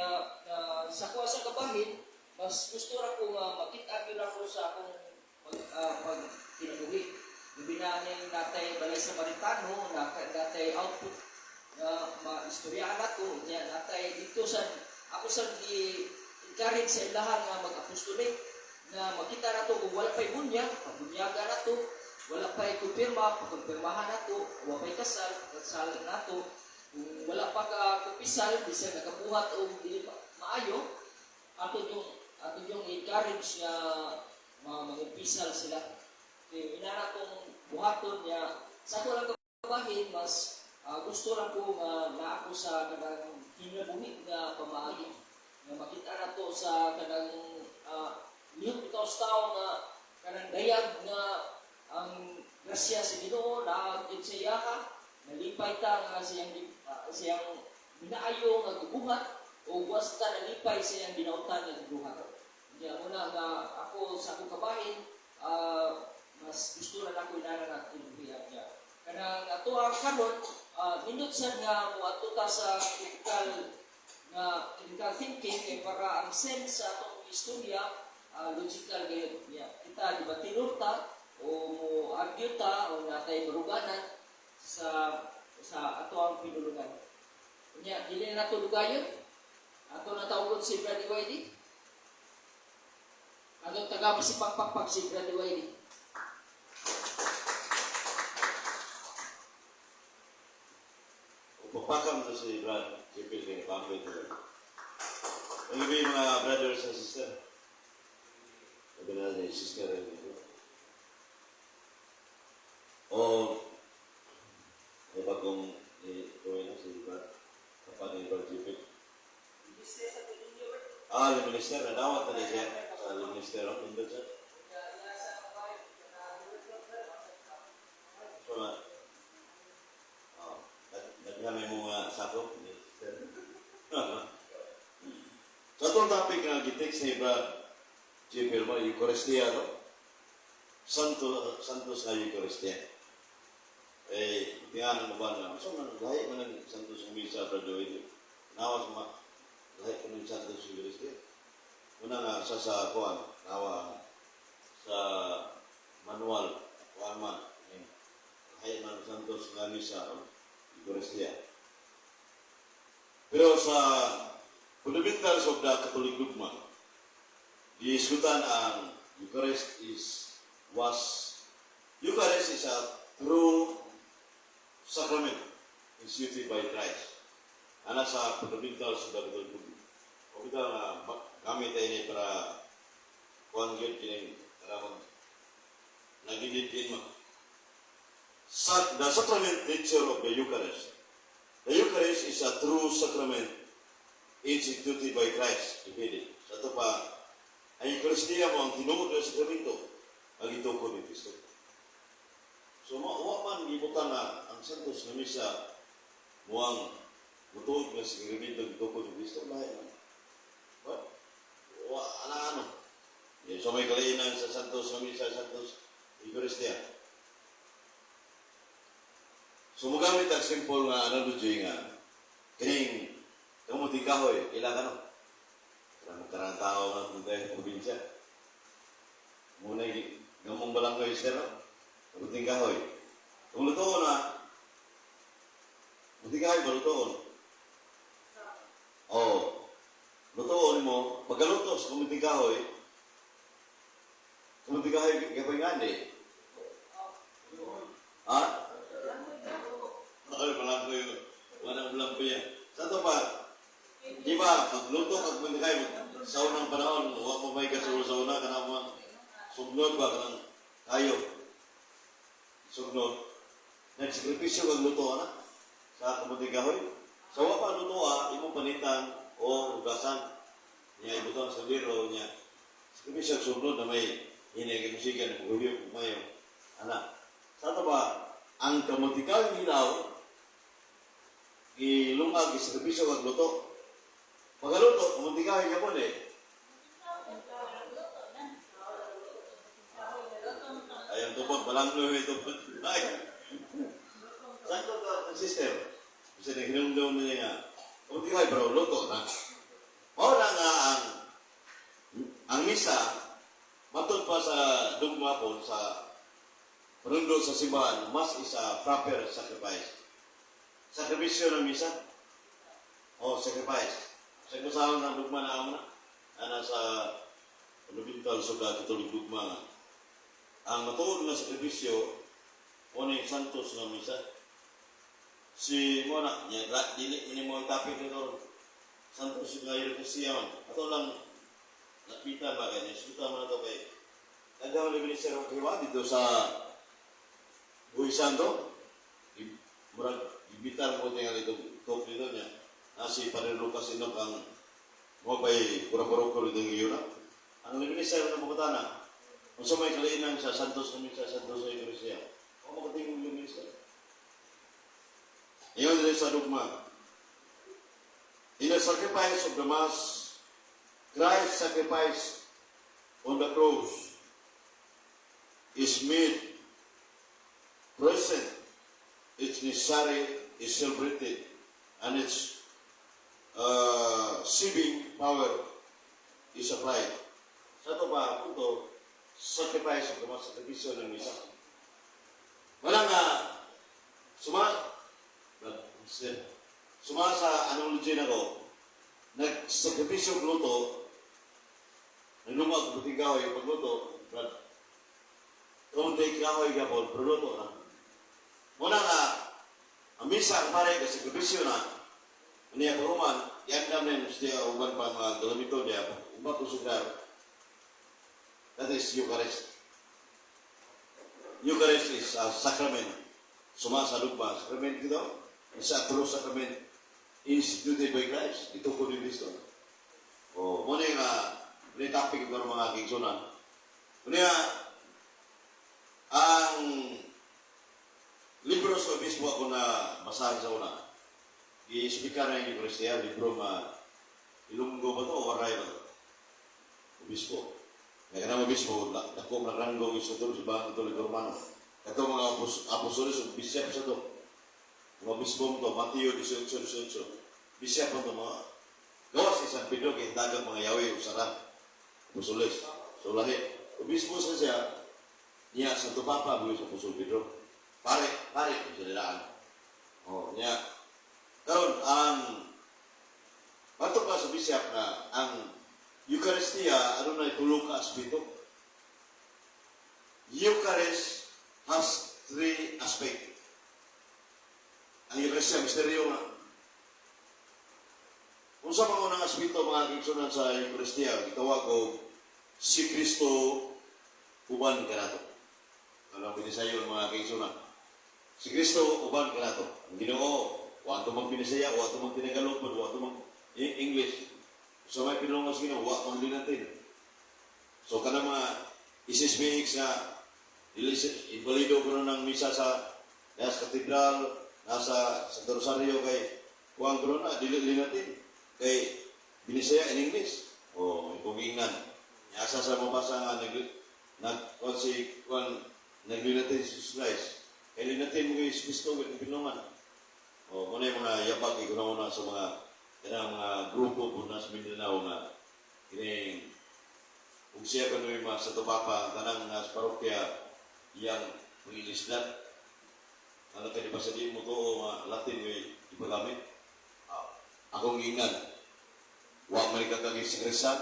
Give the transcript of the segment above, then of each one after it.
Nya sa kuha sa kabahin, mas gusto ra ko nga makita gyud ako sa akong pag kinabuhi. Labi na ning natay Balay Samaritano na natay output nga maistoryahan ako nya natay dito sa ako sa gi encourage sa ilahan nga mag-apostolate na makita nato kung wala pa'y bunyag, pabunyaga nato, wala pa'y kumpirma, pakumpirmahan nato, wala pa'y kasal, kasal nato, kung wala pa ka kumpisal, bisan nakabuhat o dili maayo, ato yung encourage nga mangumpisal sila. Kaya inana kong buhaton niya, sa ako lang kabahin, mas gusto lang ko nga naa ko sa kanang kinabuhi nga pamaagi nga makita nato sa kanang lihok bitaw sa tao nga kanang dayag nga ang grasya sa Ginoo naa gyud sa iyaha, nalipay ta nga siyang minaayo nga gibuhat o wasta nalipay sa iyang binautan nga gibuhat. Nya muna nga ako sa akong kabahin, mas gusto na nako inana nga kinabuhi niya. Kanang ato ang karon, nindot sad nga moadto ta sa critical thinking kay para ang sense sa atong istorya, logical gayud niya. Kita di ba tinurta o mo argue ta o natay baruganan sa ato ang pinulungan. Unya, dili na nato lugayon. Ato na tawgon si Brad Wylie. Atong taga si Pagpagpag si Brad Wylie. Pagpakam na si Brad Jepil kay Pambit. Ang gabi, mga brothers and sister. Sabi na si sister. O, may bagong gawin na si Brad. Kapag ni Brad Jepil. Ah, the minister, nadawat na siya sa minister, oh, nindot siya. So, na, oh, naghamay mo nga sakop, minister. Sa atong topic nga gitik sa Brad Jepil mo, Eucharistia, no? Santo, Santos nga Eucharistia. Eh, tingnan mo ba na, so man, lahi man ang Santos ng Misa, Brad Joey. Nawas ma, lahi ko ng Santos Eucharistia. Una nga, sa kuan, nawa, sa manual, kuan man, eh, lahi man ang Santos nga Misa, o Eucharistia. Pero sa fundamentals of the Catholic dogma, giisgutan ang Eucharist is was Eucharist is a true sacrament instituted by Christ. Ana sa fundamentals of the Catholic dogma. O bitaw nga gamit tayo ni para kuan gyud kining para mag nagigid mo. Sa, the sacrament nature of the Eucharist. The Eucharist is a true sacrament instituted by Christ. Depende. Sa ito pa, ang Eucharistia mo ang tinuod ng sakramento ang gitukod ni Kristo. So, wa man gibutang nga ang Santos nga Misa mo ang mutuod nga sakramento gitukod ni Kristo. Lahi man. What? Wa, ana ano. Yeah, so may kalainan sa Santos nga Misa, Santos Eucharistia. So mogamit ang simple nga analogy nga kining kamuting kahoy, kailangan no? Para magkarang tao nga kung tayo sa probinsya. Muna gamong balanghoy, sir, no? Kamuting kahoy. Kung lutoon na, kamuting kahoy ba lutoon? Oo. Lutoon mo, pagkaluto sa kamuting kahoy, kapag nga di. Ha? Ay, balanghoy yun. Walang balanghoy yan. Sa ito pa, di ba, pagluto kag kamuting kahoy, sa unang panahon, wa mo may gasol sa una, kanang mga sugnod ba, kanang kayo. Sugnod. Nagsakripisyo kag luto na sa kamuting kahoy. Sa wa pa luto ah, imong panitan o hugasan. Niya ibutang sa liro niya. Sakripisyo ang sugnod na may hinay kay musikan, maguhiyok, mayo. Ana. Sa ito ba, ang kamutikang hilaw, gilungag, gisakripisyo kag luto. Pagkaluto, kamutikang yapon eh. Ay, ang tupod, balanglo ito. Ay! Sakto ka, ang sister. Kasi naghinumdum niya nga, kamutikang pero luto na. Mao na nga ang misa matod pa sa dugma po sa panundo sa simbahan, Mass is a proper sacrifice. Sakripisyo ng misa. O, sacrifice. Sa kusahon ng dugma na amo na, ana sa fundamental sa Catholic dugma nga. Ang matuod nga sakripisyo, o ni santos nga misa. Si mo na, niya, dili ini mo ang topic nito. Santos nga Eucharistia man. Ato lang lapitan ba kay nisgutan mo na to kay nagawa ni Minister of Hiwa dito sa Buhi Santo. Murag ibitar mo tingali itong talk dito niya. Na si Padre Lucas Enoch ang mo pa'y pura-puro dito ng iyon na. Ang minister ng Bukatana, kung sa may kalainan sa Santos na Misa, Santos sa Eucharistia, o makatingin yung minister. Iyon din sa dugma. In the sacrifice of the Mass, Christ's sacrifice on the cross is made present, its necessary is celebrated, and its saving power is applied. Sa ito pa, punto, sacrifice of the Mass, sakripisyo ng misa. Wala nga, suma sa analogy na ko, nagsakripisyo og luto, naglumag buting kahoy pagluto, but kaunti kahoy gapon, pero luto na. Muna nga, ang misa ang pare, kasi sakripisyo na, niya pahuman, iandam na yun, siya uban pa mga galamito niya, uban ko sugdar. That is Eucharist. Eucharist is a sacrament. Suma sa lugma, sacrament ito, is a true sacrament instituted by Christ. Ito ko ni Cristo. O, muna yung uh, topic ito ng mga kigsunan. Muna nga, ang libro sa obispo ako na basahin sa una. I-speaker na yung Eucharistia, libro nga Ilonggo ba to o Waray ba to? Obispo. Kaya ka na obispo, dako ng ranggo ang instruktor sa Bahan Katoliko Romano. Kato mga apostoles, bishop sa to. Mga obispo mo to, Mateo 18:18. Bishop mo to, mga gawas si San Pedro, kay dagang mga yawi, usara. Apostoles. So lahi. Obispo sa siya, niya Santo Papa, buhi sa Apostol Pedro. Pare, pare, sa nilaan. Oh, niya. Karon ang Bato pa sa bishop na ang Eucharistia, ano na tulo ka aspeto. Eucharist has three aspects. Ang Eucharistia, misteryo nga. Kung sa mga unang aspeto, mga kigsunan sa Eucharistia, gitawag ko si Kristo uban kanato. Ano ang binisayo mga kigsunan? Si Kristo uban kanato. Ang Ginoo, wa to mang Binisaya, wa to mang Tinagalog, wa to mang English. Sa may pinulungan sa Ginoo, wa mang Linatin. So kana mga SSBX nga dili invalido kuno ng misa sa nasa katedral, nasa Santo Rosario kay kuang kuno na dili Linatin kay Binisaya in English. O kung ingnan. Asa sa mabasa nga nag nag kuan si kuan naglinatin si Jesus Christ. Kay linatin mo kay Jesus Cristo with pinulungan. O muna yung mga yabag ikuno na sa mga kanang mga grupo po na sa Mindanao nga kining kung siya kuno yung mga sa Tupapa tanang nga sa parokya iyang pangilisdan. Ano kay di ba sa di mo to nga Latin yung ipagamit? Ah, akong ingnan. Wa man ka kagi sa Kristiyan.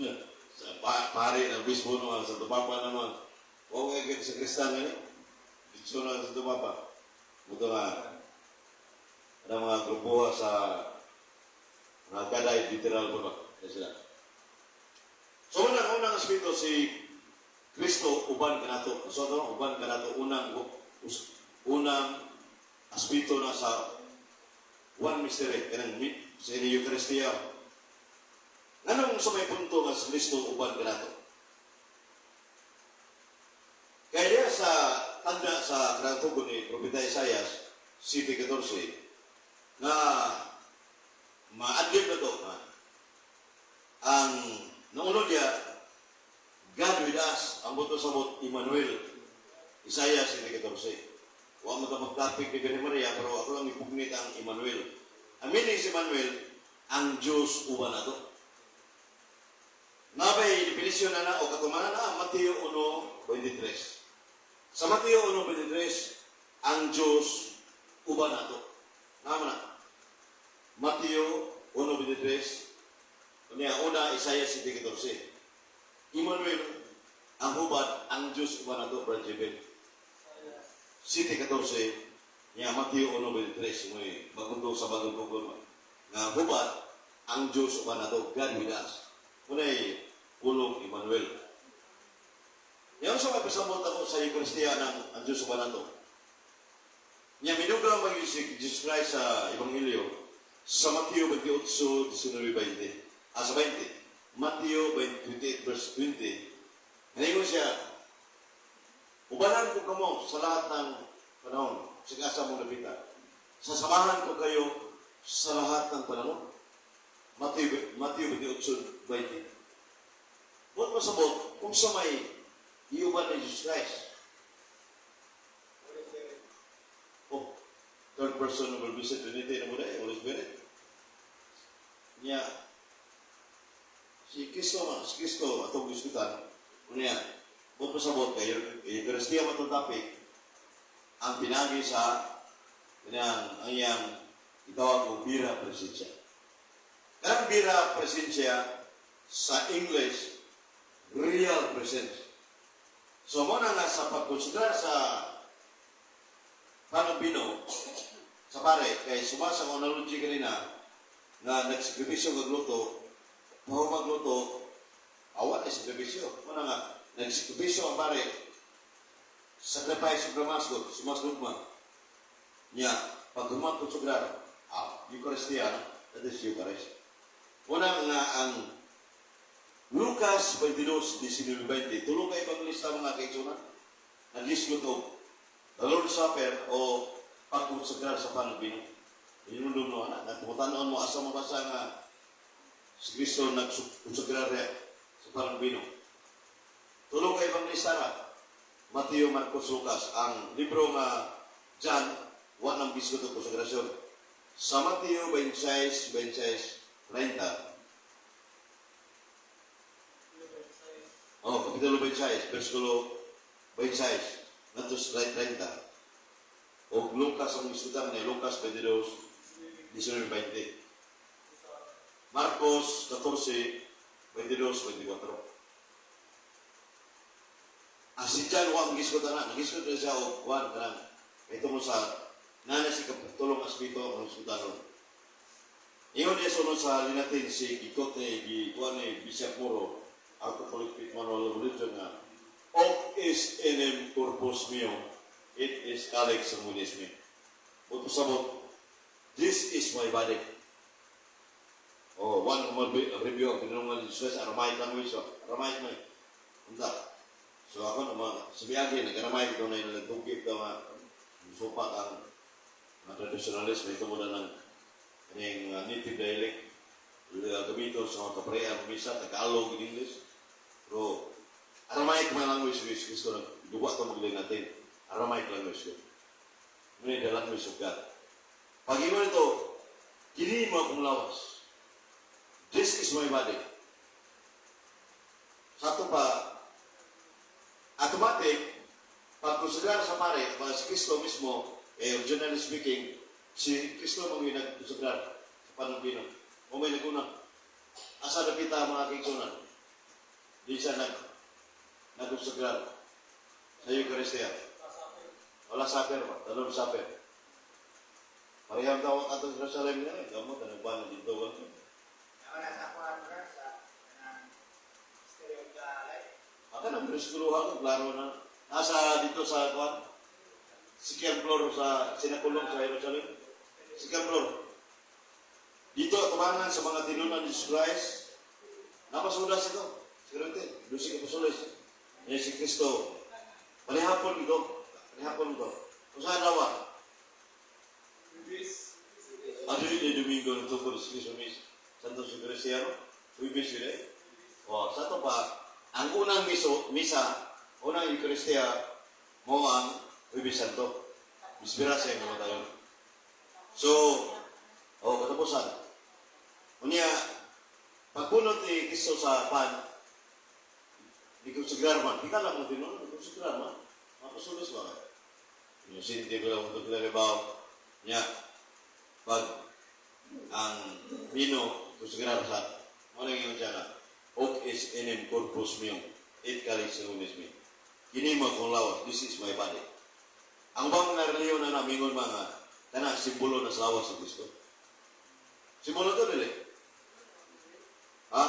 Yeah. Sa pare ng bispo naman sa Tupapa naman. Wa man kag sa Kristiyan ngani. Dito na sa Tupapa. Buto nga ang mga grupo sa mga kaday literal po ba? Kaya sila. So unang unang aspeto, si Kristo uban kanato. So ito, uban kanato unang aspeto na sa one mystery kanang sa Eucharistia. Nganong sa may punto nga si Kristo uban kanato? Kaya diya sa tanda sa karatugon ni Propeta Isaias 7:14 na maadlib na to nga ang naunod niya God with us, ang buto sa bot Emmanuel. Isaiah 7:14. Wa mo ta mag-topic ni Birhen Maria, pero ako lang ipugnit ang Emmanuel. Ang meaning si Emmanuel, Ang Diyos uban nato. Nabay definisyon na na o katumanan na Mateo 1:23. Sa Mateo 1:23, ang Diyos uban nato. Namo na. Mateo 1:23, unya una Isaiah 7:14. Emmanuel, ang hubad, ang Diyos uban nato, Brad Jebel. 7:14, niya Mateo 1:23, may bagong sa bagong kugon. Nga hubad, ang Diyos uban nato, God with us. Unay, pulong Emmanuel. Yan sa mga pasabot ako sa Eucharistia ng ang Diyos uban nato. Nya minugang mag si Jesus Christ sa Ebanghelyo sa Mateo 28, 19, 20. Ah, sa 20. Mateo 28 verse 20. Ngayon siya, "Ubanan ko kamo sa lahat ng panahon, sa asa mong napita. Sasamahan ko kayo sa lahat ng panahon." Mateo 28, 20. Huwag masabot kung sa may iuban ni Jesus Christ. Oh, third person of the Blessed Trinity na mo dahil, Holy Spirit. Niya, si Kristo, si Kristo, atong diskutan, niya, huwag masabot kayo, Eucharistia matong topic, ang pinagi sa kanang ang iyang itawag og vera presensya. Kanang vera presensya sa English, real presence. So mo na nga sa pagkonsiderar sa panubino sa pare, kay sumasa ang analogy kanina nga nagsakripisyo kag luto, pahumag luto, awa na sakripisyo. Mo na nga, nagsakripisyo ang pare, sacrifice of the Mass, sumas lugma. Nya, pag human konsagrar, Eucharistia, that is Eucharist. Una nga ang Lucas 22, 19, 20, tulo ka ebanghilista, mga kaigsunan, nag-isgot og the Lord's Supper o pagkonsagrar sa pan ug bino. Inundong no, anak, natumutanon mo, asa mabasa nga si Kristo nagkonsagrar sa pan ug bino. Tulo ka ebanghilista ra. Mateo, Marcos, Lucas. Ang libro nga John, wa nang bisgot og konsagrasyon. Sa Mateo 26, 26, 30. Oh, Kapitulo 26, versikulo 26, ngadto sa 30. O Lucas ang isgutan ni Lucas 22, 19, 20. Marcos 14, 22, 24. Ah, si John wa ang gisgutan na. Nagisgot na siya og kuan kanang ito mo sa nana si kapitulong aspeto ang gisgutan ron. Ingon niya sunod sa linatin si gikot ni gikuan ni Bishop Moro, ang Catholic Faith Manual of Religion nga "Hoc est enim corpus meum, it is calix sanguinis mei." Buto sabot, "This is my body." Oh, one mo review ang tinungan ni Jesus, Aramaic language, oh. Aramaic man. Unta. So ako naman, sa biyagi, nag-Aramaic ito na yung nagtugib ka nga, supak ang mga traditionalist, may tumulan ng kaning native dialect, gamiton sa mga kapareha, misa, Tagalog, in English. Pero, Aramaic man language is gusto na, duwa ito magaling natin. Aramaic language yun. Muna the language of God. Pag ingon ito, "Kini mo akong lawas. This is my body." Sa ato pa, automatic, pag konsiderar sa pare, pag si Kristo mismo, eh, originally speaking, si Kristo mo yung nagkonsiderar sa pan ug bino. O may naguna. Asa na kita mga kaigsunan? Di siya nagkonsagrar sa Eucharistia. Wala supper ba? The Lord's Supper. Parehang tawag ato sa Jerusalem na eh. Gamot, ano ba na dito? Wala sa kuan bro, sa kanang Mystery of the Life. Aka nang bersikulo ko, klaro na. Nasa dito sa kuan, second floor sa sinakulong sa Jerusalem. Second floor. Dito tumangan sa mga tinunan ni Jesus Christ. Napasudas ito. Sigurante, dose ka apostoles. Yan si Kristo. Panihapon ito. Panihapon ito. Kung saan dawa? Ano yun yung Domingo ng tungkol sa Kristo Mis? Santo Eucharistia, no? Huwebes yun eh. O, sa ito pa, ang unang miso, misa, unang Eucharistia, mo ang Huwebes Santo. Bisbira siya yung tayo. So, oh, katapusan. Unya, pagkunot ni Kristo sa pan, di konsagrar man. Di ka lang mo tinuod, di konsagrar man. Mapasulis ba kayo? Inosente ko lang ito kilalibaw. Nya, pag ang bino, konsagrar sa, mo na ingon siya nga, "Hoc est enim corpus meum, et calix sanguinis mei." Kini mo akong lawas, this is my body. Ang bang mga reliyon na namingon mga, kana simbolo na sa lawas sa Kristo. Simbolo to dili? Ha?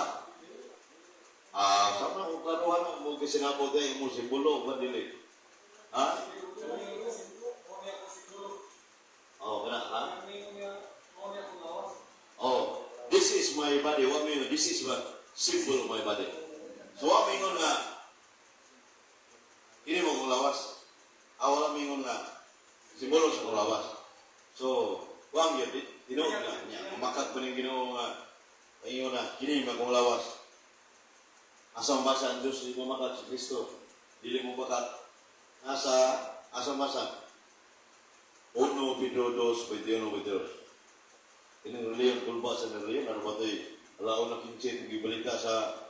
Ah, sa mga kung klaruhan mo kasi sinabot ay mo simbolo ba dili? Ha? Oh, kana ha? Oh, this is my body. What mean? This is what symbol of my body. So wa mingon nga kini mo kong lawas. Ah, wala mingon nga simbolo sa kong lawas. So, wang yun, tinuod nga niya. Mamakak ko ning Ginoo nga ingon na kini mo kong lawas. Asa mabasa ang Diyos, di mo makat si Kristo. Dili mo bakat. Nasa, asa mabasa? 1 Pedro 2, 21, 22. Ining reliyon, kulba sa reliyon, ano ba ito? Alaon na 15, ito gibalita sa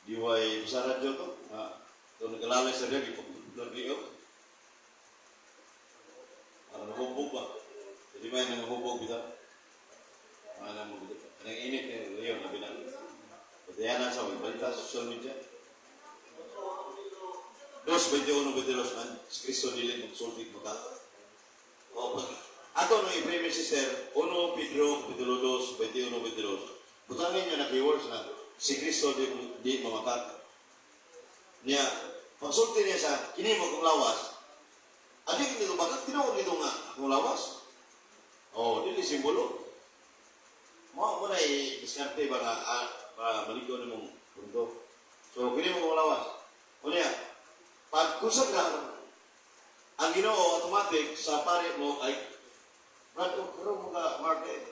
DY sa radyo to. Ah, ito nag-alalay sa radyo, ipag-radio. Para nahubog ba? Jadi may nangahubog kita. Mga nang kita. Anong init ng reliyon, labi na. Pati sa balita sa social media. 2, 21, 22, man. Si Kristo dili magsultik maka. O, pag, ato nung i-premise, sister, 1 Pedro, Kapitulo 2, 21, 22. Butangin niya na keywords na si Kristo di mamakat. Niya, pagsulti niya sa kini mo kong lawas, adi nito bakit tinuod nito nga akong lawas? Oh, dili simbolo. Mao mo na i-diskarte ba nga para maligo na mong punto. So, kini mo kong lawas. O niya, pag konsagra, ang Ginoo automatic sa pare mo ay Brad, oh, karon mo ka Mark eh.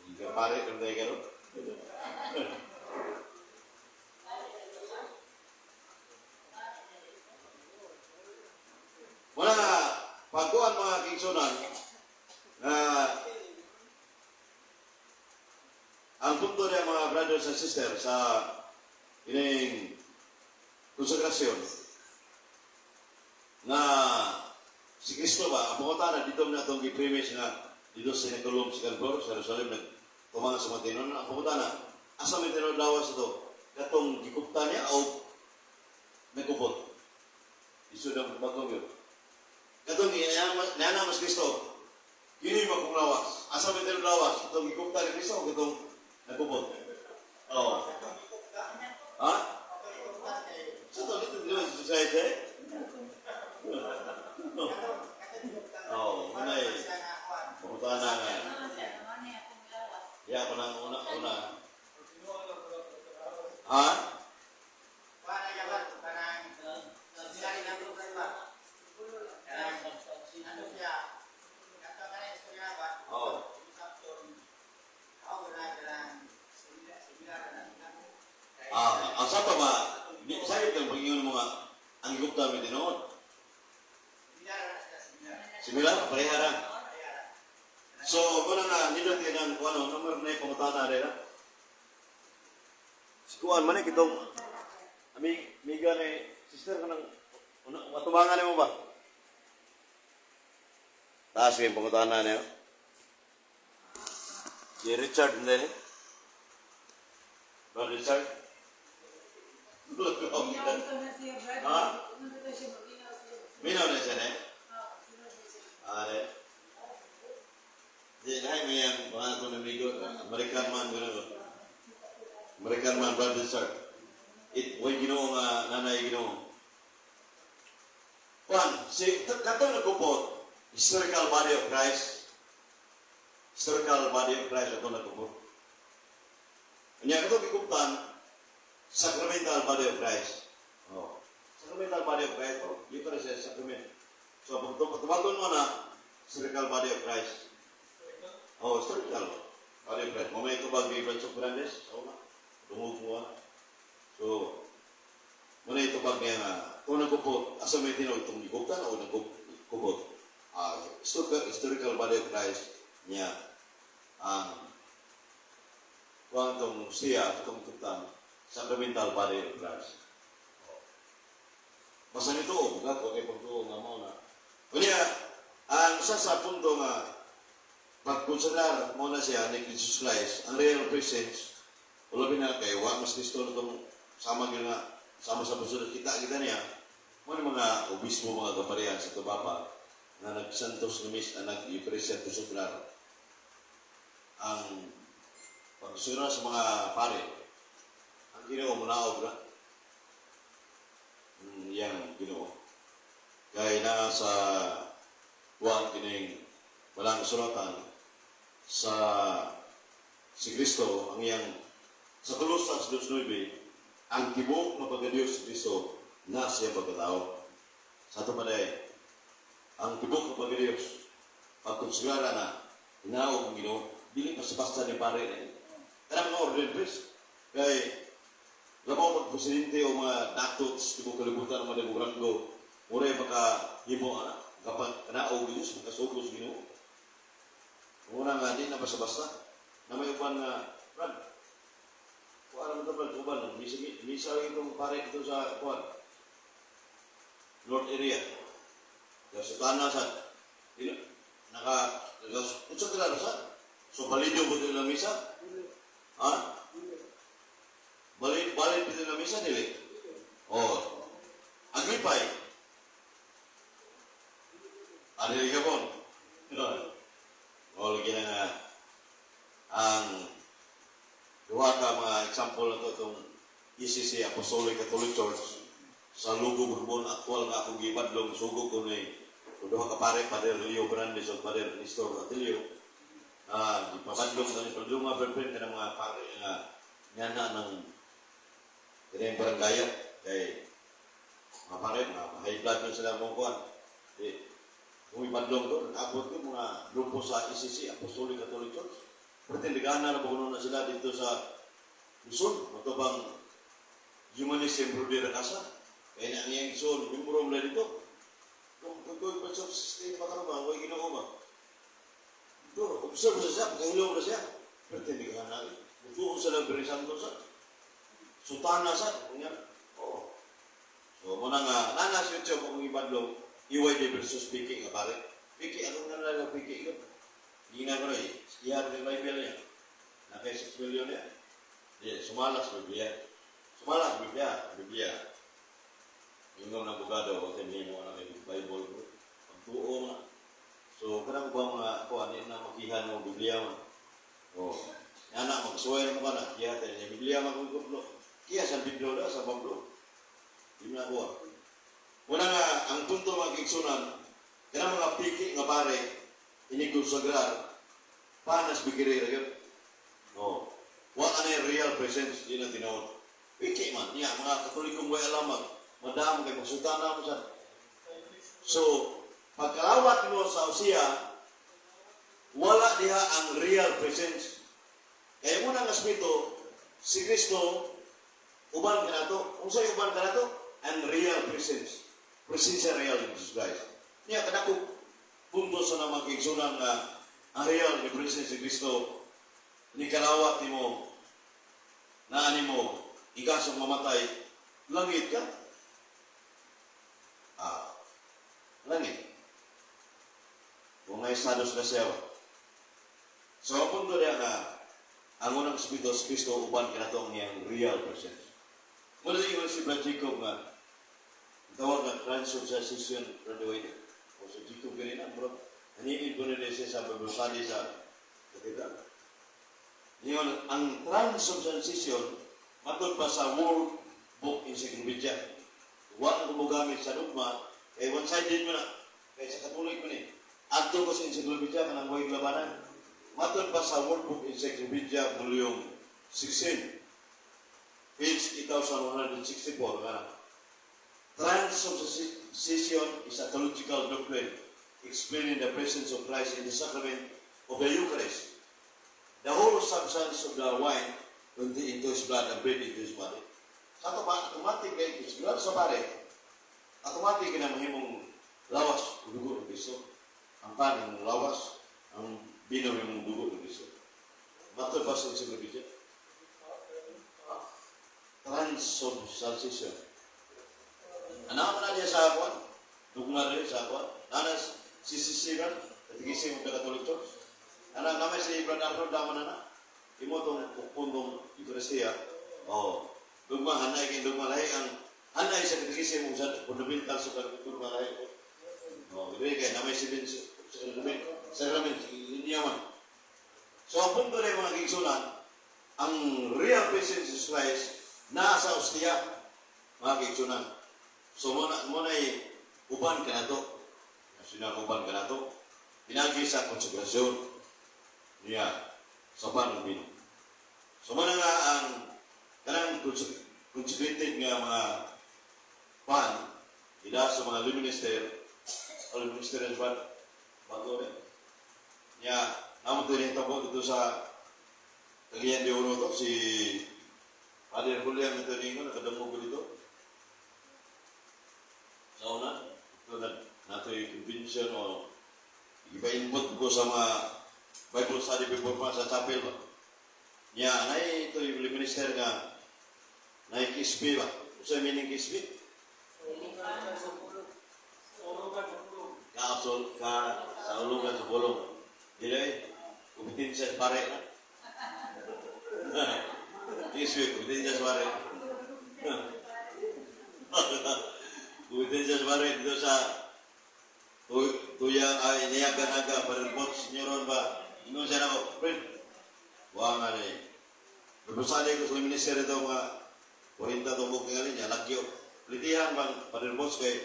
Hindi ka pare kung tayo karon. Wala nga, pagkuhan mga kaigsuonan, na ang punto niya, mga brothers and sisters, sa ining konsagrasyon na si Kristo ba, ang pangutana dito na itong gi-premise nga dito sa Nicolom sa Calvary, sa Jerusalem, nagtumangan sa mga tinon. Ang pangutana, asa may tinon lawas ito? Katong gikupta niya o nagkupot? Iso daw bagong yun. Katong niana mas Kristo, kini ba kong lawas? Asa may tinon lawas? Itong gikupta ni Kristo o katong nagkupot? Oo. Ha? Sa to, dito dito sa society? Oo, oh, eh. Pangutana nga. Ya, ako nang una, una. Ha? Wala na ba? Parang sari na ko ba? Ano siya? Kato ka na istorya ba? Oo. Ako na kanang similar similar na. Ah, ang sa pa ba, di, sakit kang pag-ingon mo nga, ang gikupta may tinuod. Similar na siya, similar. Similar, pareha ra. Kaya So, kung na nindot kayo ng, kung ano, number na yung pangutana rin, ha? Si Kuan, man kitong, amiga ni, sister ka ng, una, matubangan mo ba? Taas kayo pangutana niyo. Si Richard, hindi ni? Brother Richard? Ha? Minaw na siya, ne? Are. Di, dahil may ang mga akong amigo, American man, gano'n. American man, Brother Richard. It, way Ginoo nga, nanay Ginoo. Juan, si, katong nagkupot, historical body of Christ, historical body of Christ, atong nagkupot. Kanya katong gikuptan, sacramental body of Christ. Oh. Sacramental body of Christ, oh. Eucharist is sacrament. So, pag tumagon mo na, historical body of Christ. Oh, historical body of Christ. Mamaya ito ba, Brad Fernandez? Sa una. Dungog mo ah. So, muna ito bag niya nga, kung nagkupot, asa may tinuod itong gikuptan o nagkupot? Ah, historical body of Christ niya ang Kuan tong siya, itong tutan, sacramental body of Christ. Basta nito, bugat, okay, pagtuo nga mao na. Unya, ang isa sa punto nga pagkonsidrar mo na siya ni Jesus Christ, ang real presence, wala na kay wa mas Kristo na itong sama gyud nga sama sa puso kita kita niya mo ni mga obispo, mga kaparian sa Tubapa nga nagsantos ni Miss ang nag-Eucharistia consagrar, ang pagsunod sa mga pare, ang Ginoo munaog na. Yang Ginoo kay naa sa kuan kining walang kasulatan sa si Kristo ang iyang sa Colosas 2:9, ang tibuok nga pagka-Diyos si Kristo na siya pagkatao. Sa ato pa ang tibuok nga pagka-Diyos pagkonsigrara na hinaog ang Ginoo, dili pa sa basta ni pare na kanang mga ordained priest kay labaw magpresidente o mga datot sa tibuok kalibutan, mga demokratgo muray maka himo ana kapag kanaog Diyos makasugos Ginoo. Una nga di na basta-basta na may uban nga Brad, kuan naman ito, Brad, uban misa misa itong pare ito sa kuan North area sa Sutana sa dili naka naka unsa kila sa so balido ba nila misa, ha, balid balid ba nila misa, dili? Oh, Aglipay. Ano yung gabon? O, lagi na nga ang duha ka mga example na to, itong ECC, Apostolic Catholic Church sa Lugo, Bourbon, aktual nga akong gibadlong sugo ko ni duha ka pare, Pader Leo Brandis o Pader Nestor Atilio. Ah, gipabadlong na ni padlong nga friend kanang mga pare nga nyana ng kanang barangaya kay mga pare, mga high blood na sila mong kuan. Di, kung ibadlong to, nag-abot ko mga grupo sa ECC, Apostolic Catholic Church. Pero tindigana na ba na sila dito sa Luzon, matubang Humanism Brody Rakasa. Kaya na ang iyang igsoon, membro mo na dito. Kung kung pa pa ka ba, huwag Ginoo ba? Ito, observe sa siya, pagkahilom na siya. Pero tindigana na. Mutuon sa lang Santo sa. Sutana sa, kunya. Oo. So, muna nga, nana sa YouTube akong ibadlong, EYD versus Piki nga pare. Piki, anong nga lang Piki yun? Hindi na ko na eh. Iyan ng Bible niya. Naka 6 million niya. Di, sumala sa Biblia. Sumala sa Biblia. Biblia. Ingon ng abogado, huwag tayo mo na kay Bible ko. Pagtuo na. So, kanang ba mga kuan, di na makihan mo Biblia mo. Oh. Yan na, mag-swear mo ka na. Kiha tayo niya. Biblia mo kung. Kiha sa Biblia na, sa Pablo. Di mo na kuha. Muna nga, ang punto mga kaigsunan, kanang mga piki nga pare, inikonsagrar, panas bigiri ra yun. No. Wa na yung real presence, di na tinuod. Piki man, niya, mga Katolikong way alamag, madamo kay pagsutana mo sa. So, pagkalawat mo sa usiya, wala diha ang real presence. Kaya mo nang aspeto, si Kristo, uban ka nato. Kung sa'yo uban ka nato, ang real presence. Presensya real ni Jesus Christ. Niya, kadako punto sa namang kaigsunan nga ang real ni presence si Kristo, ni kalawat nimo, na animo, igasong mamatay, langit ka. Ah, langit. Kung nga estados na siya. So, ang punto niya nga, ang unang espiritu sa Kristo, uban kanato ang iyang real presence. Muna sa ingon si Brad Jacob nga, tawag nga transubstantiation graduated. O sa Jacob ganina, bro, haniin ko na siya sa Bible study sa katedral. Ngayon, ang transubstantiation, matod pa sa World Book Encyclopedia. Wa na ko gamit sa dogma, kay one-sided mo na. Kay sa Katolik mo ni. Adto ko sa encyclopedia, kanang way labanan. Matod pa sa World Book Encyclopedia, Volume 16, page 8164, nga, transubstantiation is a theological doctrine explaining the presence of Christ in the sacrament of the Eucharist. The whole substance of the wine into his blood and bread into his body. Sa ato ba, automatic kay sigurado sa pare, automatic na mahimong lawas o dugo ng Kristo. Ang pan ng lawas, ang bino ng dugo ng Kristo. Matod pa sa encyclopedia. Transubstantiation. Ano man na diya sa akuan? Dugma rin sa akuan. Nana CCC ba? Catechism of the Catholic Church. Ana naman si Brad Arnold daman na na. Imo tong pundong Eucharistia. Oh, dugma hanay kay dugma lahi ang hanay sa Catechism sa fundamentals of the dugma lahi. Oh, dili kay namay si Ben sacrament, sacrament linya man. So ang punto rin, mga kaigsuonan, ang real presence of Christ naa sa hostia, mga kaigsuonan. So mo na uban ka na to. Sino uban ka na to? Pinagi sa konsekrasyon niya sa pan ug bino. So mo na nga ang kanang consecrated nga mga pan ida sa mga lay minister o lay minister ba bago rin. Niya, namo to rin tabo dito sa Cagayan de Oro to, si Father Julian ito ningo, nakadamo ko dito. Sa una, ito na, nato yung convention o iba-input ko sa mga Bible study before pa sa chapel ba. Niya, anay ito yung minister nga nay kisbi ba? Usa meaning kisbi? Kaasol ka sa ulugan sa pulong. Dili ay, kompetensya sa pare na. Kisbi, kompetensya sa pare. Kompetensya sa pare dito sa tuyang ay niyaga-naga para bot senyoron ba. Ingon siya nako, "Friend, wa nga ni. Bibusali ko sa minister ito mga 40 tumbok nga niya, lagyo. Litihan bang Padre Boss kay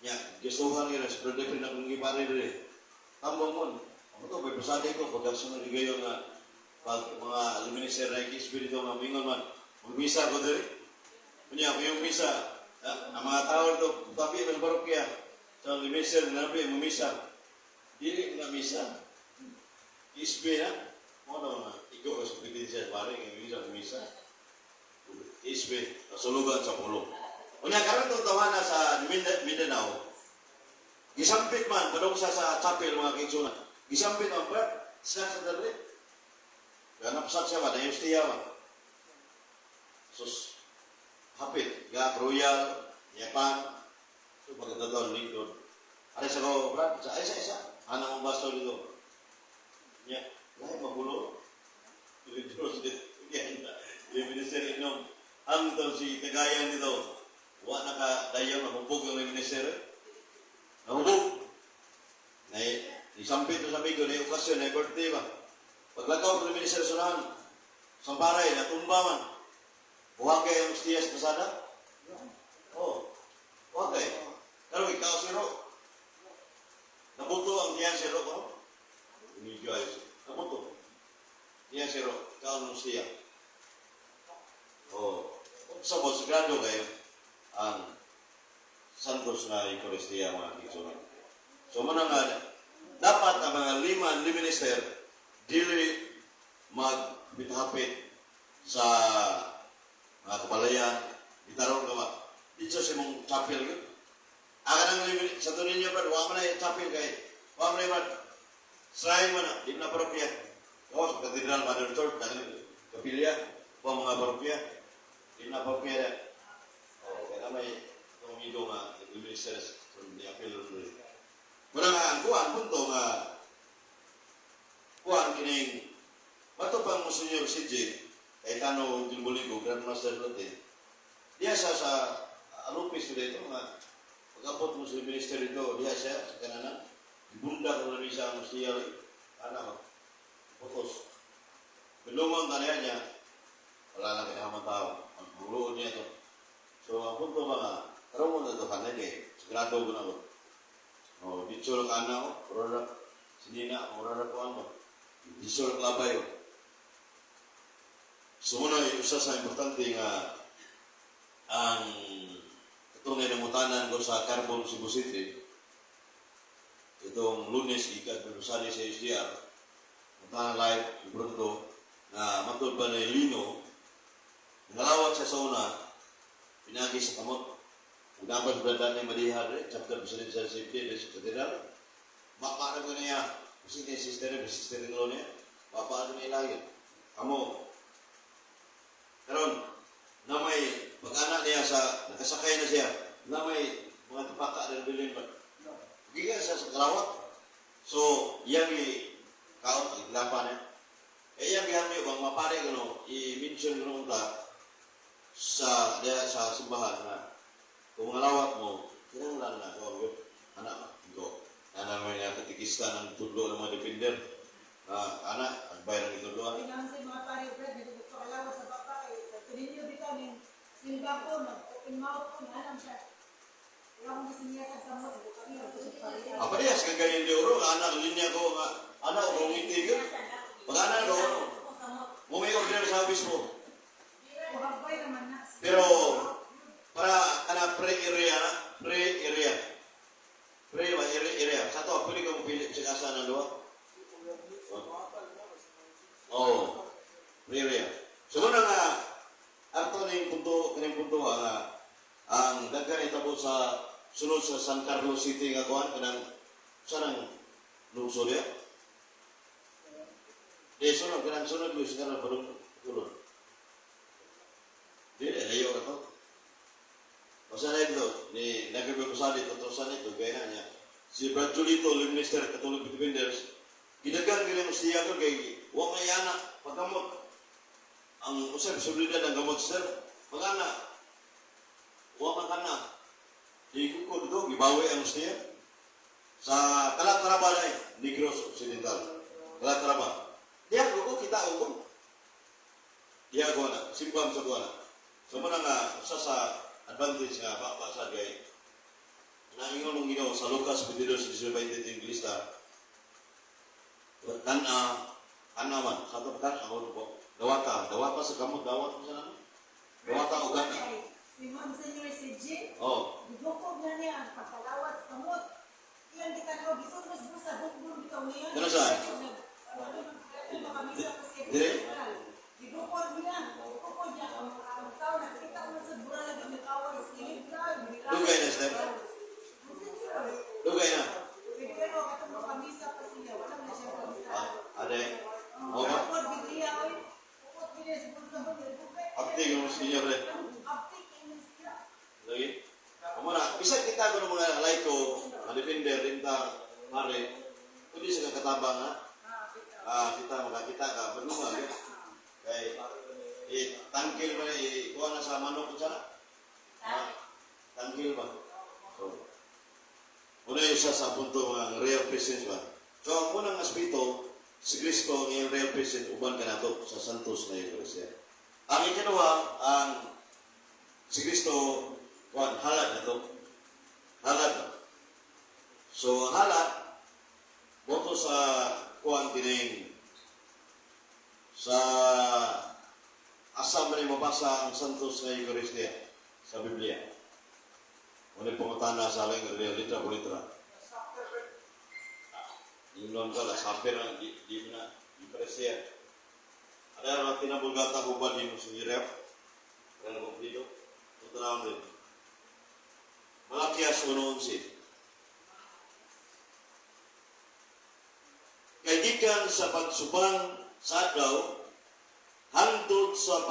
nya gustuhan nila sa Brother Efren akong gipare diri. Tambong mon. Ako to bibusali ko pag sunod higayon nga pag mga minister na espiritu nga mingon man magmisa ko diri. Kunya yung misa, ah, ang mga tao dito, tabi ng parokya. Sa minister na nabi, mumisa. Dili na misa. Isbe na. Mo na ikaw ka sa kompetensya pare nga misa misa. Isbe, kasulugan sa pulong. Unya karon tong tawana sa Mindanao. Gisampit man padung sa chapel, mga kaigsuonan. Gisampit man ba sa dali. Ganap sa siya ba, na siya ba. Sus, hapit, ga Royal, Japan, so pagkatataon lingkod. Ari sa ko, Brad, sa isa isa, anang mong baso dito. Nya, lahi magulo. Yung minister inom. Ang to si Tagayan dito, wa na ka dayon nahubog ang minister. Nahubog. Na isampit to sa amigo na okasyon na birthday ba. Paglakaw ko ng minister sunahan, samparay, natumba man. Buhagay ang siya sa pasada? Oh, buhagay. Pero ikaw si Ro. Nabuto ang diyan si Ro ko. Medyo ayos. Nabuto. Diyan si Ro. Ikaw nung siya. Oh. Sa boss, grado kayo ang Santos na Eucharistia, mga kaigsuonan. So muna nga, dapat ang mga lima lay minister dili magbitahapit sa mga kabalayan, bitaron ka ba? Dito sa imong chapel yun. Ang kanang sa to ninyo, brad, wa man na yung chapel kay, wa man na, brad, shrine man na, di na parokya. O, sa Cathedral Mother Church, dahil kapilya, wa mga parokya. Di na parokya na. O, kaya may tumigo nga, nag-minister sa ni apel rin. Muna nga, ang kuwan, punto nga, kuwan kining, mato pang Monsignor CJ, Cayetano Gilboligo, Grandmaster natin, diya siya sa Alupis dito nga, pag-abot mo sa minister dito, diya siya sa kananan, ibunda ko na siya ang siya, ana ba, putos. Bilungon taniya niya, wala lang kinahamang tao, ang buloon niya ito. So, ang punto mga, karoon mo na ito kanan eh, sagrado ko na ko. Oh, dito lang ka na ko, mura sinina, mura na ko ang ba. Dito lang labay ko. So muna, usa sa importante nga ang itong nanamutanan ko sa Carbon, Cebu City, itong Lunes, gikan Rosali sa SDR, mutanan live, pronto, na matod ba na Lino, ngalawat siya sa una, pinagi sa kamot. Ug dapat brada ni Madiha re, chapter president sa safety, sa cathedral. Bapa na ko niya, kasi sister, sister in law niya, bapa na niya lagi. Amo, karon. sa nakasakay na siya na may mga tupaka na bilin ba. Gikan siya sa kalawat. So, iyang i kaon iglapa niya. Eh, iyang gihangyo bang mapare kuno i-mention kuno ta sa diya sa simbahan na kung mga lawat mo, kinahanglan na ko anak go. Ana may nga katikista ng tudlo ng mga defender. Na anak, agbay ng itudloan. Pinang sa mga pare, Brad, nagpakalawa sa baka kay sa tuninyo bitaw ning silba ko, mag-open mouth ko, naanam siya. Wala akong gisinya sa samot, kami pare. Apa dia sa Cagayan de Oro, nga anak linya ko nga anak ko ngiti ko. Pag anak ko, mo may order sa obispo. Buhagbay naman na. Pero para kana pre-area na, pre-area. Pre ba area area. Sa to pwede ka mopili sa asa ng duha. Oh. Pre-area. So muna nga ato ning punto kining punto nga ang daghan itabo sa sulod sa San Carlos City nga kuan kanang sa nang lungsod ya. Di sunod kanang sunod yung sa kanang balong tulod. Di layo na to. Basta na ito, ni Nagabio Posadi, totoo sa nito, gaya niya. Si Brad Julito, the Minister Catholic Defenders, gidagan gina mo siya ko kay wa may anak pagkamot. Ang usab sulida ng gamot sir, pag-anak, wa man kana. Di ko dito, gibawi ang siya. Sa Calatrava na eh, Negros Occidental. Calatrava. Diya ko kita ko. Diya ko na, simbang sa ko na. So muna nga, usa sa advantage nga pa sa kay naingon ng Ginoo sa Lucas 22:19 English ta. Kana ana man sa to kan ako po. Dawata, dawata sa kamot, dawat mo sa namo. Dawata o gana. Si Monsignor si G, Oh, gibukog na niya ang pagkalawat sa kamot. Iyang gitanaw, gisunod mo sa bugbog bitaw niya. Ano sa? Dire? Gibukog niya, gibukog niya ang tao nakita mo sa bura lagi nakawan sa kilid. Dugay na, Steph. Monsignor, Dugay na. pwede kayo katong makamisa pa siya, wala na siya kamisa. Ah, ade. Oh, ba? Bukod biglia, oy. Bukod biglia sa bulsa. Apti mo senior re. Apti kay siya. Lagi. Amo na, bisan kita kuno mga laiko, mga defender rinta mare. Kundi sa katabang ha. Ah, kita makakita ka badunga gyud. Kay eh tangkil ba eh kuha na sa manok unsa na? Ah, tangkil ba? So, una yung isa sa punto nga ang real presence ba. So, ang unang aspeto, si Kristo ang iyang real presence uban kanato sa Santos na Eucharistia. Ang ikaduha, ang si Kristo, kuan, halad na to. Halad na. So, ang halad, boto sa kuan kining sa asa man ni mabasa ang Santos na Eucharistia sa Biblia. Muna pangutana sa aling litra po litra. Ingnon ka la, saper na, di mo na, Eucharistia. Ada ang tinabulgata ko ba di mo sinirep? Kaya na dito? Ito na din. Malakias 1:11. Kay gikan sa pagsubang sa adlaw, hangtod sa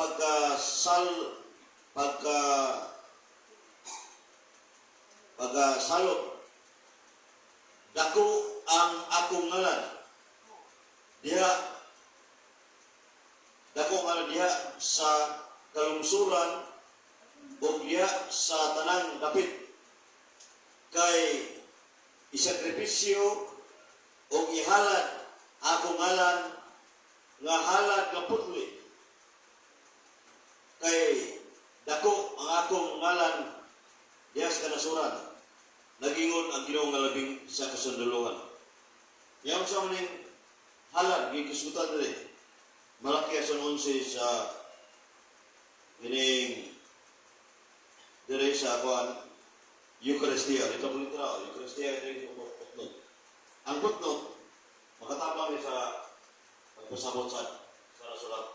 pagkasalop, dako ang akong ngalan diha, dako ang ngalan diha sa kalungsuran ug diha sa tanang dapit, kay isakripisyo ug ihalad akong ngalan nga halad nga putli, kay dako ang akong ngalan diha sa kanasuran, nagingon ang Ginoo nga labing sa kasundalohan. Yaw sa maning halad gigisgutan diri Malakias 11 sa kining diri sa kuan Eucharistia dito po literal Eucharistia diri sa footnote. Ang footnote makatabang ni sa pagpasabot sa rasulat.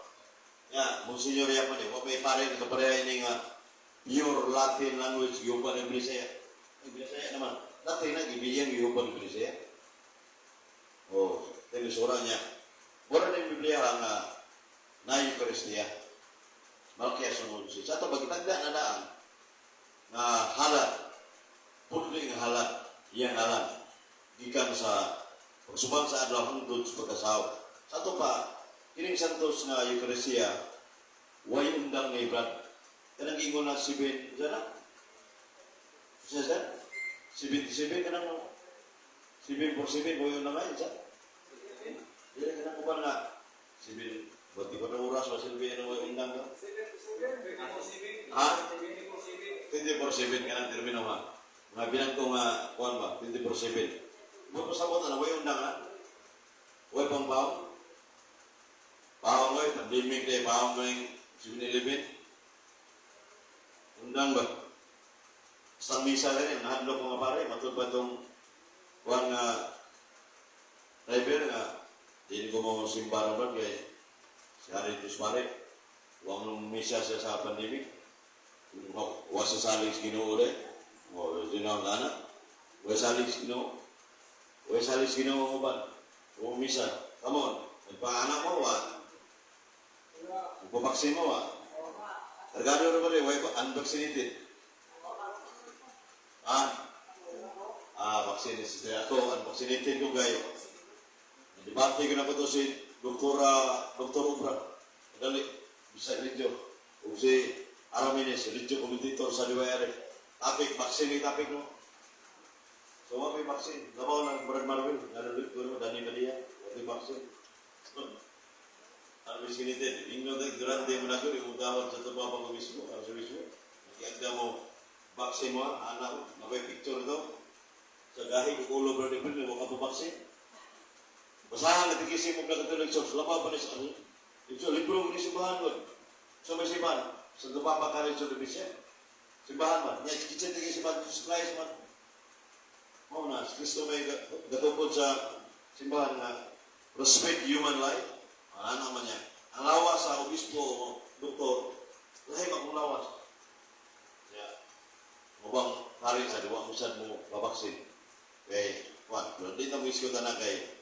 Ya, Monsignor Yapan eh, wa may pare nakapareha ini nga pure Latin language giuban ng Bisaya. Ang Bisaya naman, Latin na gibiyang giuban ng Bisaya. Oh, tinisura niya. Mura na yung Biblia nga na Eucharistia. Malakias 11. Sa ato, pagkitagda na daan, nga halad, pudli nga halad, iyang halad, gikan sa pagsubang sa adlaw hangtod sa pagkasaw. Sa ato pa, kining Santos nga Eucharistia, way undang ni Brad. Kanang ingon na 7, sana? Siya siya? 77, kanang 7 for 7, way undang ngayon, siya? Dili, kanang uban nga, 7, 24 oras, wa silbi, ano, way undang ka? Ha? 24/7 kanang termino ha. Mga bilang ko nga, kuan ba, 24/7. Mo pasabot na, way undang ha? Way pang bawo? Bawang way, pandemic day, bawang way, 7-Eleven. Undang ba? Basta misa gani, nahadlok mga pare, matud ba itong kuan nga driver nga, di ko mo simba na ba, kay si Harry Cruz pare, wang misa siya sa pandemic. Wa sa salig sa Ginoo de. Wa sino ang anak. Wa salig sa Ginoo. Wa salig sa Ginoo mo ba? O misa. Come on. Nagpaanak mo wa. Magpabaksin mo wa. Kargado na ba rin? Wa unvaccinated. Ah? Ah, vaccine sister. Ako, unvaccinated ko gayo. Debate ko na ko to si Doktora, Dr. Obra. Dali, bisa video. O si Aramines, radio commentator sa DYRF. Topic, vaccine yung topic no. So, wa may vaccine. Labaw lang, Brad Marvel, nalulit ko no, Danny Maria, wa may vaccine. Unvaccinated. Ingno na ignorante mo na ko, yung tawag sa tupa ko mismo, ang sa mismo. Nakiagda mo, vaccine mo, anak ko, nakoy picture ito. Sa gahi ko ulo, Brad April, wa ka pa vaccine. Basahan na tigisim mo na Catholic Church, labaw pa ni sa ano. Ito, libro ni simbahan ko. So may simbahan, sa Papa College of the Mission. Simbahan man. Nya, kitchen tigil simbahan, Jesus Christ man. Mao na, si Kristo may gatukod sa simbahan nga respect human life. Ano man niya. Ang lawas sa obispo o doktor, lahi akong lawas. Ya. Mubang pare sa diwa mo sad mo babaksin. Kay, what? Pero di na mo iskutan na kay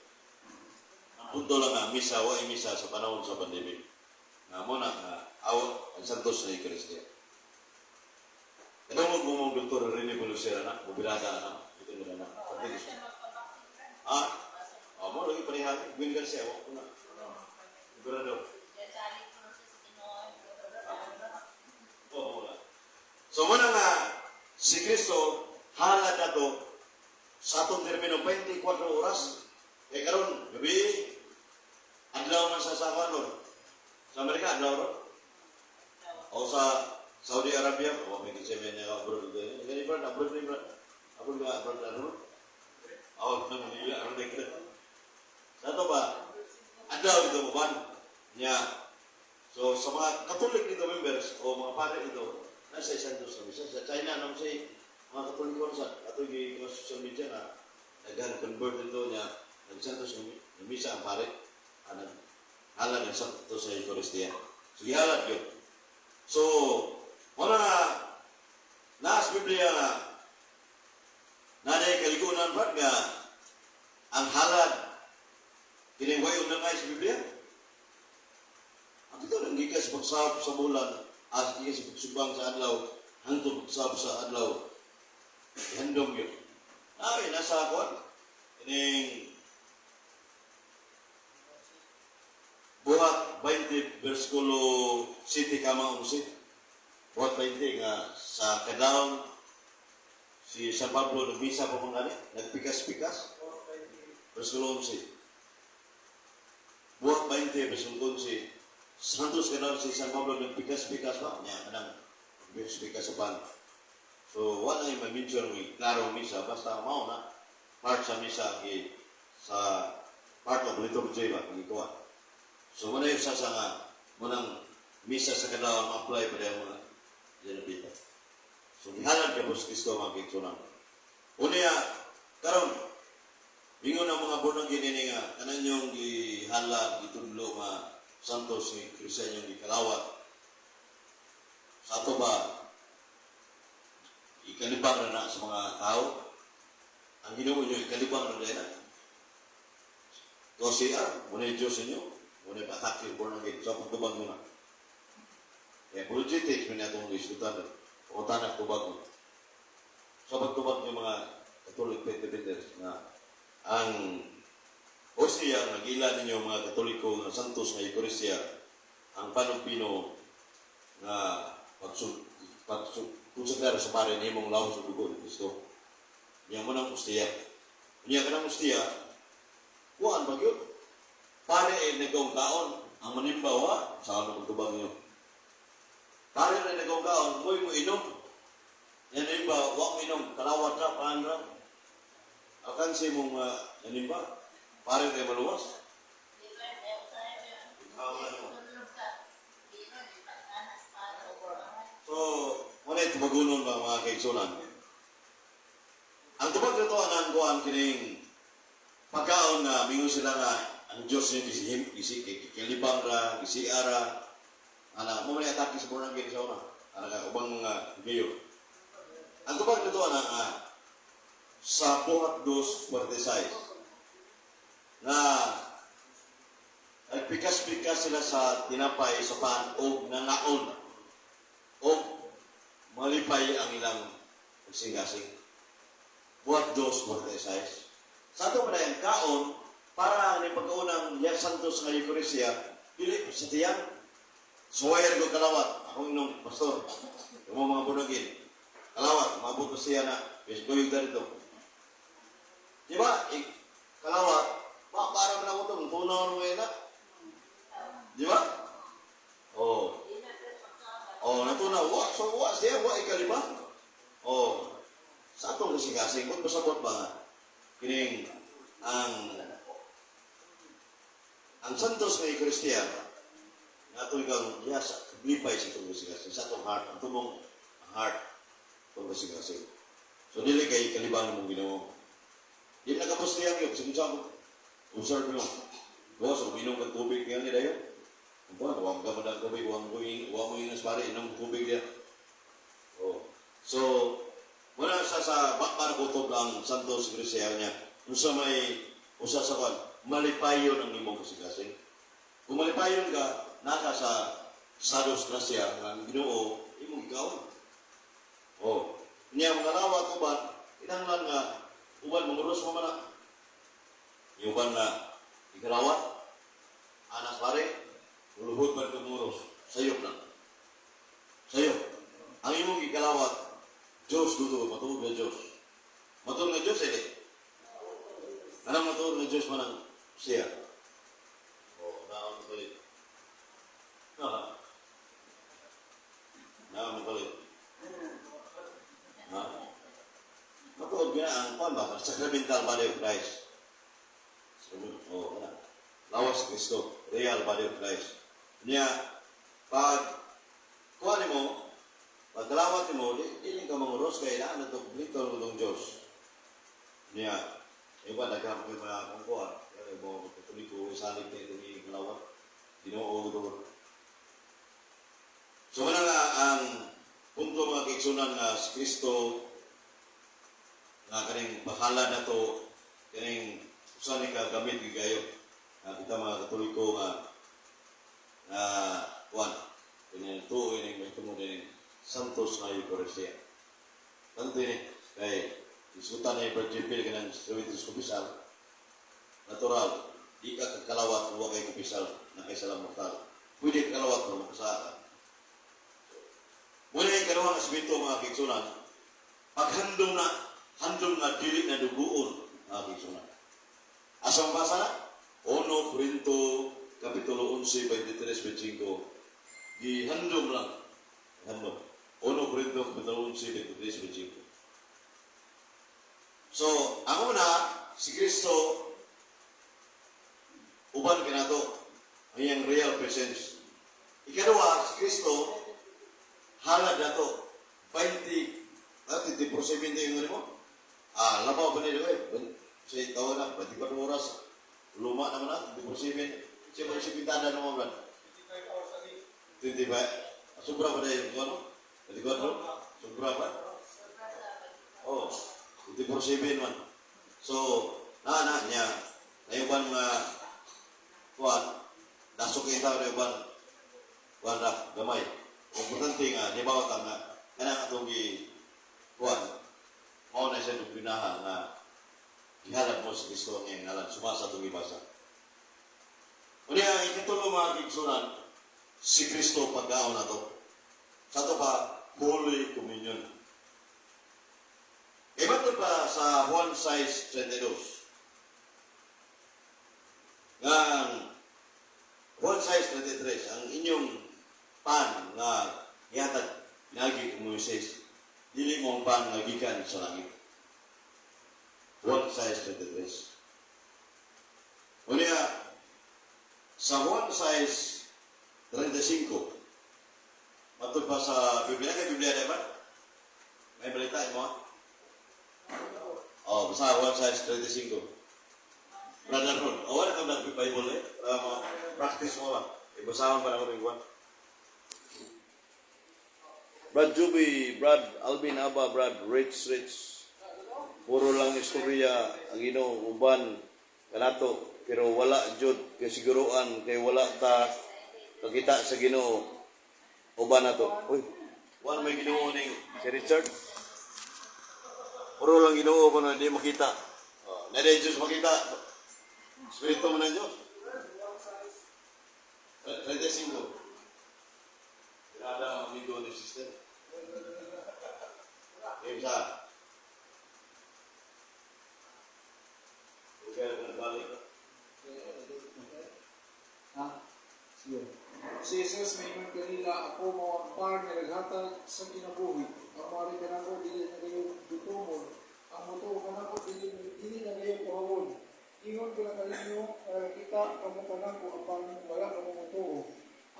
ang punto lang nga, misa, wa misa sa panahon sa pandemic. Nga mo na, nga, aw, ang Santos na Eucharistia. Kanang mo mong Doktor Rene Bolusera na, mobilada na, ito na na. Ah, oh, mo lagi parehagi. Gwen Garcia, wa ko na. Sigurado. Oo, wala. So muna nga, si Kristo, halad na to, sa atong termino, 24 oras. Kaya karon gabi, adlaw man sa Kanon. Sa Amerika, adlaw ro. O sa Saudi Arabia, o may kiseme niya ka abroad dito. Gani ba, abroad ni ba? Abroad ba, abroad na ro? O, na Manila, aron ka. Sa ato ba, adlaw dito mo ba? Niya. So, sa mga Catholic dito members, o mga pare dito, nasa isang dos na misa. Sa China, ano say, mga Katoliko sa ato yung social media na naghan convert dito niya, nagsantos ng misa ang pare, ang halad ng santo sa Eucharistia. So, gihalad yun. So, wala na, naas Biblia nga, nanay kaligunan ba nga, ang halad, kining way undang sa Biblia? Ang ito nang gikas pagsahop sa bulan, as gikas pagsubang sa adlaw, hangtod pagsahop sa adlaw, handom yun. Ay, nasa akon, ining Buhat 20, versikulo 7 kama 11. Buhat 20 nga sa kadlawon si San Pablo nagmisa pa mga nagpikas-pikas. Versikulo 11. Buhat 20, versikulo 11. Santos kadlawon si San Pablo nagpikas-pikas pa niya kanang pikas-pikas sa pan. So wala yung ma-mention ng klarong misa basta mao na part sa misa gi sa part of liturgy ba gikuha. So muna yung sa nga munang misa sa kadlawon ma-apply pa diyan mga dinapita. So gihalad kay Bus Kristo mga kaigsuonan. Unya karon ingon ang mga born again ini nga kanan yung gihalad gitudlo nga santos ni Kristo yung gikalawat. Sa ato ba ikalibang na na sa mga tao? Ang Ginoo nyo ikalibang na na. To siya, muna yung Diyos inyo, muna yung atake born again. So, pagtubag mo na. Kaya apologetics, may natong iskutan. O tanak tubag mo. Sa pagtubag ng mga Catholic faith defenders nga ang hostia nagila ninyo mga Katoliko nga Santos nga Eucharistia, ang pan ug bino nga pagsu konsakrar sa pare nimong lawas ug dugo ni Kristo. Niya mo nang hostia. Niya kanang hostia, kuan ba gyud? Pare eh nagaong kaon ang manimbawa sa ano pagtubag niyo. Pare na nagaong kaon, mo'y mo inom. Yan ba, wa mo inom, kalawat ra, paan ra. Alkansi mong nanimba, pare na maluwas. So, wala ito magunon ba, mga kaigsunan? Ang tubag na to, anang kuan kining pagkaon na mingon sila nga ang Diyos niyo gisihim, gisi, kilibang ra, gisiara, ana, mo man atake sa born again sa una, ana ka ubang mga gayo. Ang tubag na to, ana, nga, sa Buhat 2:46, na nagpikas-pikas sila sa tinapay sa pan og nangaon og malipay ang ilang kasing-kasing. Buhat 2:46. Sa ato pa ang kaon, para ni pagkaunang Ya Santos nga Eucharistia, dili sa tiyan. Suwayar ko kalawat. Akong inom, pastor. Yung mga bunagin. Kalawat, mabot ko siya na. Bisgoyog na rito. Di ba? Kalawat, ma, para man ako itong tunaw ng ngayon na. Di ba? Oh. Oh, natunaw. Wa, so wa siya, wa ikalima. Oh. Sa atong kasing-kasing, kung pasabot ba, kining ang Santos nga Eucharistia, nga ato ikaw, yes, lipay sa itong kasing-kasing, sa atong heart, ang tumong ang heart, itong kasing-kasing. So, dili kay kalibang mong Ginoo. Di na kapos niya yun, sige sa ako, observe mo. Boss, uminom kag tubig ngayon nila yun. Ang buwan, huwag ka man ang tubig, huwag mo yung pare, inom tubig niya. Oh. So, wala sa bakbar kutob ang Santos Eucharistia niya. Unsa may usa sa kan, malipayon ang imong kasing-kasing. Kung malipayon ka, naka sa Sados Gracia ang Ginoo imong gikaon. Oh, niya mga lawat uban, kinahanglan nga uban manguros mo man na. Yung uban na ikalawat, anak pare, uluhod man kumuros, sayop lang. Sayop. Ang imong gikalawat, Diyos duto, matuod nga Diyos. Matuod nga Diyos, eh. Anong matuod nga Diyos man ang siya? Oh, naon mo kalit. Ha? Naon mo kalit. Ha? Matuod nga ang kwan ba? Sacramental body of Christ. So, oh, kana. Lawas Kristo, real body of Christ. Niya, pag kuha nimo, pag kalawat nimo, di, dili ka manguros kay naa na to kompleto ng itong Diyos. Niya, iba daghang ko mga akong kuha. Kaya mo Katoliko isalig na itong kalawat. Ginoo to. So wala nga ang punto, mga kaigsunan, nga si Kristo nga kaning bahala na to, kaning usa ni ka gamit gigayo nga kita mga Katoliko nga nga kuan kini tuo ini mahitungod ini Santos nga Eucharistia. Tanto ini kay isutan ni Brad Jimpil kanang Sawitis Kumpisal, natural di ka kakalawat kung wa kay kumpisal na kay sala mortal. Pwede ka kalawat pero makasala ka. Muna yung kaduhang aspeto, mga kaigsunan, paghandom na, handom nga dili na duguon, mga kaigsunan. Asa mabasa na? 1 Corinto Kapitulo 11, 23, 25. Gihandom lang. Handom. 1 Corinto Kapitulo 11, 23, 25. So, ang una, si Kristo, uban kanato, ang iyang real presence. Ikaduha, si Kristo, halad na to, 20, 24/7 yung ano mo? Ah, labaw ba nila eh? Sa tawag na, 24 oras. Luma naman na, 24/7. Siya ba yung pintada naman ba? 25 hours a day. 25. Sobra ba na yung ano? 24? Sobra ba? Oh, 24/7 man. So, na niya, nayuban mga kuan, nasok kita na uban, kuan ra, gamay. Importante nga, di ba nga, kanang atong gi, kuan, Mao na siya doktrinahan nga gihalad mo si Kristo ang iyang ngalan. Sumasa itong ibasa. Unya, ang ikatulo, mga kaigsuonan, si Kristo pagkaon nato. Sa ato pa, Holy Communion. Iba pa sa Juan 6:32. Nga ang Juan 6:33, ang inyong pan nga gihatag nagi ni Moises, dili mo ang pan nga gikan sa langit. Juan 6:33. Unya, sa Juan 6:35, matod pa sa Biblia, kay Biblia di ba? May balita mo? Oh, basta Juan 6:35. Brother Ron, oh, wala kang nag-Bible eh. Para mo, practice mo ba? Ibasahon pa na ko rin Juan. Brad Juby, Brad Alvin Aba, Brad Rich Rich. Puro lang istorya ang Ginoo uban kanato, pero wala jud kasiguruan kay wala ta kakita sa Ginoo uban nato. Uy, wala may Ginoo ning si Richard. Puro lang Ginoo kuno di makita. Oh, na Diyos makita. Espiritu mo ng Diyos. 35. Kilala ang amigo ni sister. Eh, sa. Okay, balik. Ha? Sige. Si Jesus maingon kanila, "Ako mao ang pan nga naghatag sa kinabuhi. Ang moari kanako dili na kayo gutomon. Ang motuo kanako dili dili na kayo kuhawon. Ingon ko na kaninyo nga nakita kamo kanako apan wala kamo motuo.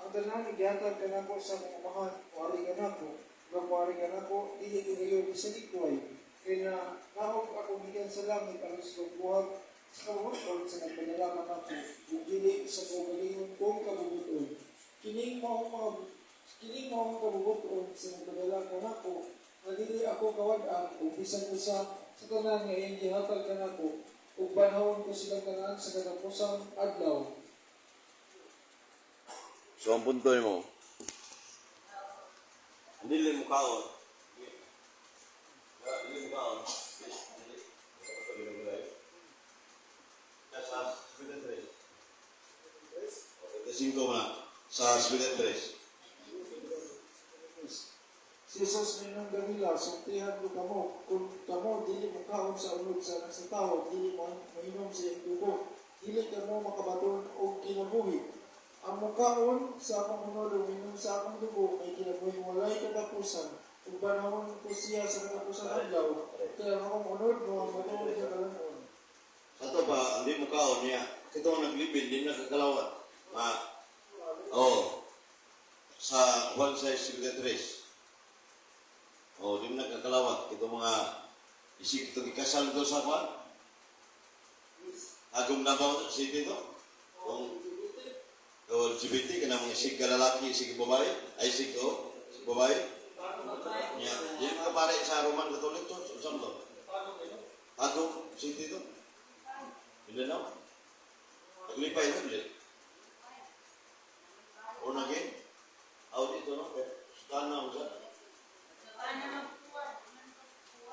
Ang tanan gihatag kanako sa akong Amahan moari kanako. Ug ang moari kanako dili ko kayo misalikway. Kay nanaog ako gikan sa langit aron sa pagbuhat sa kabubut-on sa nagpadala kanako ug dili sa kaugalingon kong kabubut-on. Kining maong kabubut-on sa nagpadala kanako nga dili ako kawad-an og bisan usa sa tanan nga iyang gihatag kanako, ug banhawon ko silang tanan sa katapusang adlaw." So, ang punto mo, hindi mo kaon. Hindi mo kaon. Hindi. Sa 73. 75 na. Sa 73. Si Jesus miingon kanila, "Sultihan ko kamo, kung kamo dili mokaon sa unod sa Anak sa Tawo, dili mo moinom sa iyang dugo, dili kamo makabaton og kinabuhi. Ang mokaon sa akong unod ug minom sa akong dugo may kinabuhing walay katapusan, ug banhawon ko siya sa katapusan adlaw. Kay ang akong unod mao ang matuod nga kalan-on." Sa to pa, hindi mo kaon niya. Ito ang naglibin, hindi na kakalawat. Ma, oh, sa 1 size 73. Oh, di mo nagkakalawat. Ito mga isip ito ikasal ito sa kwan. Agong Davao City to. Kung LGBT, kanang mga isig ka lalaki, isig babae, ay isig oh, isig babae. Nya, di mo pare sa Roman Catholic Church, unsa to? Agong City to. Mindanao. Naglipay ito, hindi. Born again. Out dito, no? Sutana, unsa?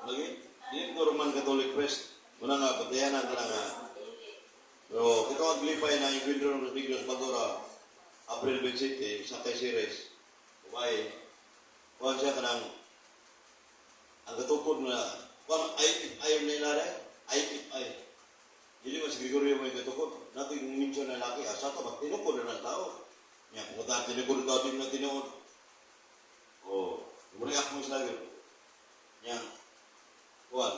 Lagi? Dili ko Roman Catholic priest. Muna nga, patayanan ka na nga. Pero, ito ang glipay na yung Pedro ng Negros Bagora, April 27, sa kay Ceres. Babae. Kuhan siya kanang ang katukod na, kuhan, ay, ayaw na ilari, ay, ay. Dili man si Gregorio mo yung katukod. Nato yung mention na laki, asa ka ba? Tinukod na ng tao. Nya, kung tayo tinukod na tao, di mo na tinuod. Oh, react mo sila yun. Nya, kuhan,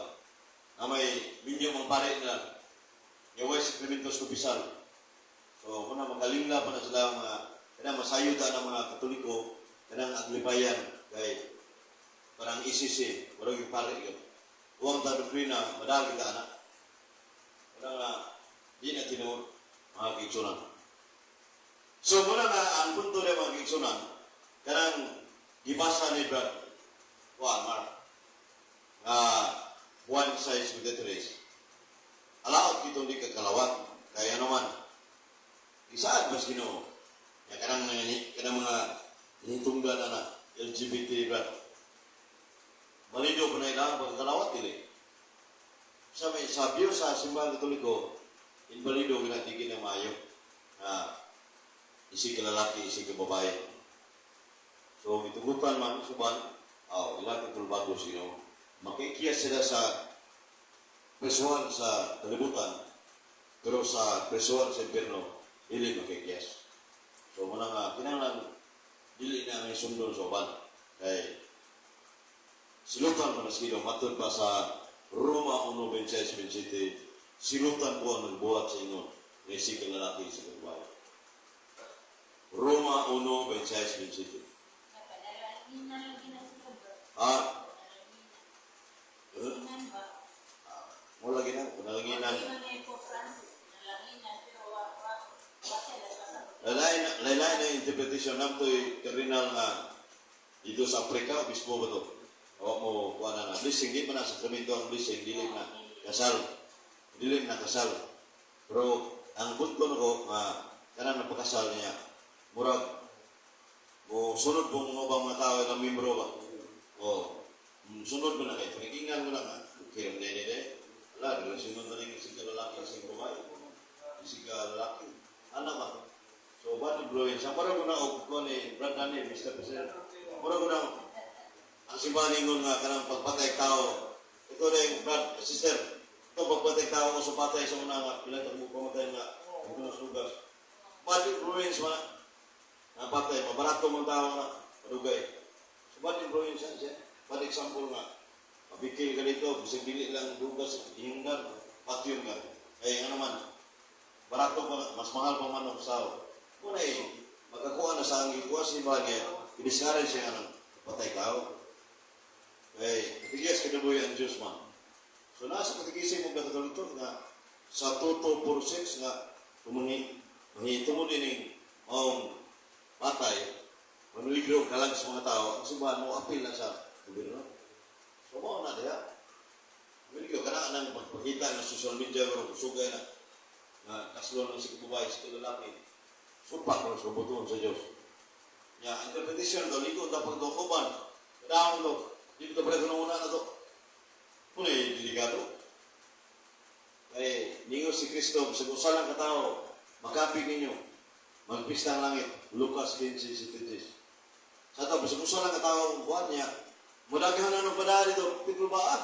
na may minyo mga pare na yung West Sacramentos Kumpisal. So, kung na magalimla pa na sila mga, kanang masayod na ng mga Katoliko, kanang aglipayan, kay parang ICC, walang yung pare yun. Huwag ta doktrina, madali ka anak. Wala nga, di na tinuod, mga kaigsuonan. So, muna nga, ang punto niya, mga kaigsuonan, kanang gibasa ni Brad Juan Mark, nga 1 size with the trace. Alaot kitong di kakalawat, kaya naman, isaad mas Ginoo. Ya kanang kanang mga hinitunggan na na LGBT, Brad. Balido pa na ilang pagkakalawat dili. Sa may sa view sa Simbahan Katoliko, inbalido gina di na maayo na isig ka lalaki, isig ka babae. So gitugutan man suban, aw ila tulbago sino. Makikiya sila sa presuhan sa kalibutan, pero sa presuhan sa impierno, dili makikiyas. So muna nga, kinahanglan dili na ang sundon sa uban. Kay silutan man sila matod pa sa Roma 1:26-27, silutan ko ang nagbuhat sa inyo na isig ka lalaki, isig ka babae. Roma 1:26-27. Ah, eh, mo lagi na, panalanginan. Lain na interpretation nato'y cardinal nga dito sa Afrika, obispo ba to? Awa mo, kuha na na. Blessing, di pa na sakramento ang blessing, dili na kasal. Dili na kasal. Pero ang punto ko nga kanang napakasal niya, murag mo sunod po mga ubang mga tao nga membro ba? O, sunod mo na kay panigingan mo na nga. Okay, ang dede de. Wala, relasyon na rin isig ka lalaki, isig babae. Isig ka lalaki. Anak ba? So, bad influence. Ang parang ko na, og ko ni Brad Danny, Mr. President. Mura ko na, ang simbahan ningon nga kanang pagpatay tao. Ito na yung Brad, sister. Ito pagpatay tao ko sa patay sa una nga, pila ka mo pamatay nga, ito na sugas. Bad influence man. Napatay, mabarato mong tao nga, madugay. So bad influence yan siya. Bad example nga. Mabikil ka dito, bisag dili lang dugas, hinggan, patyon ka. Eh, ano man, barato pa, mas mahal pa man ang sao. Muna eh, magkakuha na sa angin, kuha si niya, i-discourage siya ng patay tao. Eh, katigis kinabuhi ang Diyos man. So nasa katigising mo ba Katoliko nga sa 2246 nga tumungi mahitungod ining maong patay, manuligro kalag sa mga tao, ang simbahan mo apil na sa gobyerno. So mao na diha. Manuligro kana nang pagpakita ng social media pero sugay na nga kaslon ng si babae sa lalaki. Supak mo sa butuan sa Diyos. Ya, interpretation daw ligo ta pagdokoban. Daon do. Dito pa rin una na to. Muna eh, delikado. Kay ningo si Kristo sa usa lang ka tawo, makapig ninyo. Magpista ang langit. Lucas 15:76. Sa to, sa usa lang ka tawo, buwan niya, mudaghan na ng padari do, pitlo ba ah?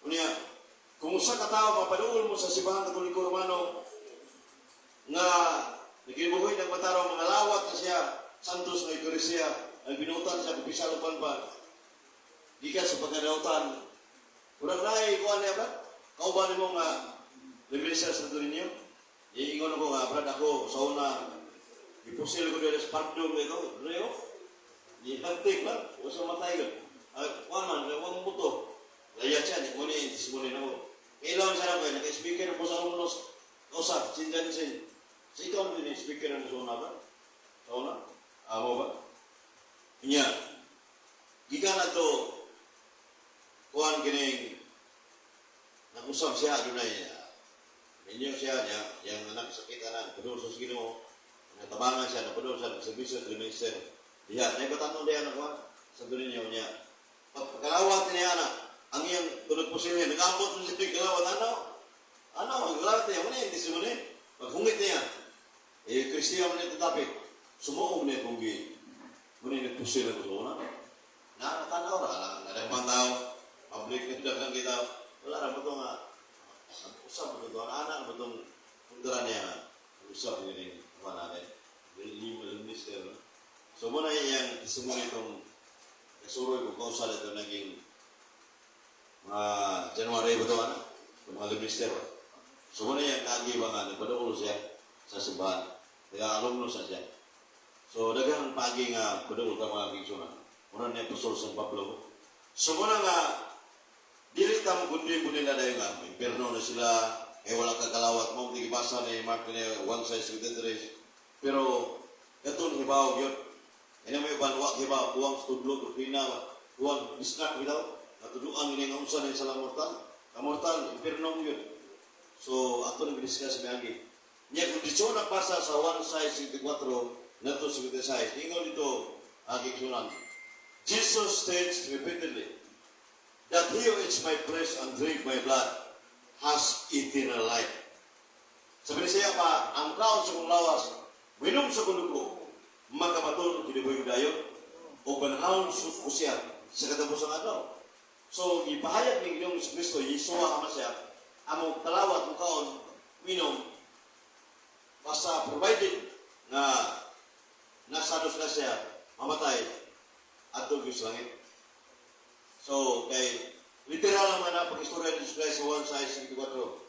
Unya, kung usa ka tawo mapaduol mo sa Simbahan Katoliko Romano nga nagibuhi ng matarong mga lawat na siya, Santos nga Eucharistia, ang binutan sa kupisal upan pa. Gikan sa pagkadautan, murag naay kuan niya ba? Kauban nimo nga Reversa sa ninyo. Iingon ako nga, Brad, ako sa una, ipusil ko dito sa pardong ito, Reo. Ihantik ba? O sa matay yun. Ah, kuan man, wag mo buto. Layat siya, ni mo ni, testimony na ko. Kailangan siya na ko, naka-speaker po sa alumnos. Kausa, sin sin. Sa ikaw mo din speaker na sa una ba? Sa una? Amo ba? Nya, gikan na to, kuan kining, nag-usap siya, dunay, ninyo siya niya, yang anak sakit na, padul sa Ginoo, natabangan siya, napadul siya, nagservisyo sa minister. Diya, naibatanong diya na kuan, sa doon ninyo niya. Pagkalawat niya na, ang iyang tulad po siya, nag-ambot mo siya kalawat, ano? Ano, ang kalawat niya, wala yung testimony. Paghungit niya, eh, Kristiyan mo niya topic, sumuog niya kung gi, muna yung nagpusil ang una. Nakatanaw ra, nalagpang tao, public na dagang kita, wala ra mo ito nga, usap mo ito, ang anak mo itong kundra niya, usap niya rin, kuha natin, lima minister. So muna iyang testimony itong kasuroy kung kausal ito naging mga January ba ito, ano? Yung mga minister. So muna iyang kaagi ba nga, nagpaduol siya sa simbahan. Kaya alumno sa siya. So daghang paagi nga paduol ka mga kigsuna. Muna niya Apostol San Pablo. So muna nga, dili ta mo kundi po nila dahil nga, impierno na sila, eh wala ka kalawat mo, hindi gibasa ni Mark ni 1:73. Pero, katong hibaw yun. Kaya may uban, wa hibaw, kuwang tudlo, doktrina, kuwang bisnak bitaw, natuduan ini nga unsa ni sa mortal. Kamortal, impierno yun. So, ato nang discuss miagi. Niya kung dito nagpasa sa 1:64 nato 76, ingon dito ang kigsunan. Jesus states repeatedly that he who eats my flesh and drink my blood has eternal life. Sabi ni siya pa, ang kaon sa kong lawas, minom sa kong dugo, makabaton kinabuhing dayon, o banhawon ko siya sa katapusang adlaw. So, gipahayag ni Ginoong Kristo, Yeshua HaMashiach, among kalawat mo kaon, minom, basta provided na nasa na siya, mamatay, at sa langit. So, kay literal naman na pag-istorya ni Jesus Christ sa 1:64.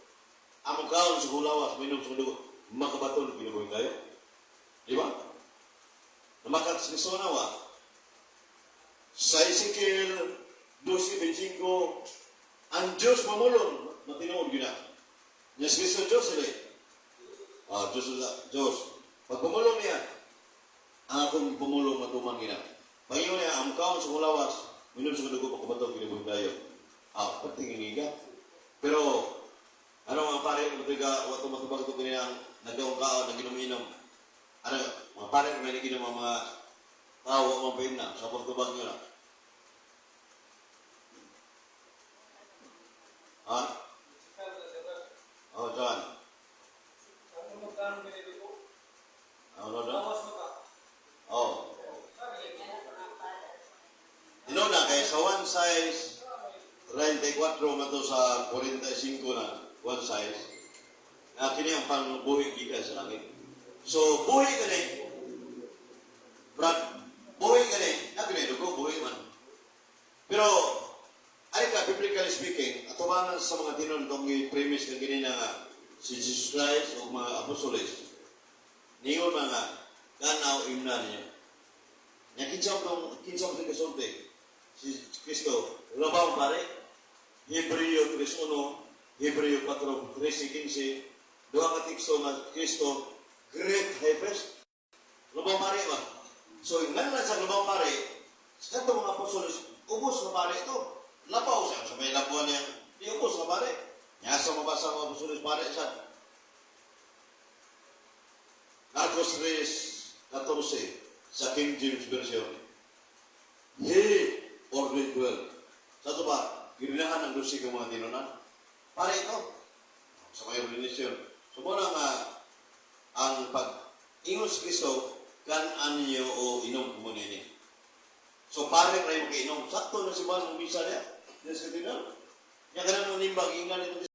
Among kaon sa lawas, minom sa dugo, makabaton kinabuhi kayo. Di ba? Namakat sa Kristo nawa. Sa Ezekiel 12:25, ang Diyos mamulong, matinuod gina. Nya si Kristo Diyos sila. Ah, Diyos, Diyos. Pag pumulong niya, ang akong pumulong matuman gina. Pag-ingon niya, ang kaon sa lawas, minom sa dugo, makabaton kinabuhi kayo. Ah, patingin ka. Pero, ano mga pare, matiga, wato matubag ito kanina, nagaong kaon, naginom-inom. Ano, mga pare, may naginom ang mga tao, mga pain na, sa pagtubag nyo na. Ha? Oh, John. Ano na? Oh. Inuna, kay sa one size, 34 na to sa 45 na, one size. Na kini ang pangbuhi gikan sa langit. So, buhi kani, Brad, buhi kani, na kini dugo, buhi man. Pero, ay ka, biblically speaking, atubangan sa mga tinon itong premise nga gini na nga, si Jesus Christ o mga apostoles, niyon mga kanaw imna niyo. Nya kinsa mo kasulti si Kristo, labaw pare, Hebreo 3:1, Hebreo 4:13-15, duha ka teksto nga Kristo, great high priest. Labaw pare ba? So, ingnan lang sa labaw pare, sa katong mga apostoles, ubos na pare ito. Labaw siya, sa may labuan niya, di ubos na pare. Nya sa mabasa mga apostoles pare sa Marcos 3:14 sa King James Version. He ordained 12. Sa ito ba, girinahan ang 12 ka mga tinunan? Pare ito. Sa may ordinasyon. So, muna nga, ang pag ingon sa Kristo, kan niyo o inom mo nini. So, pare kayo makiinom. Sakto na si Juan ng misa niya. Yes, ka tinan. Nga ka na nung nimbag, ingan ito.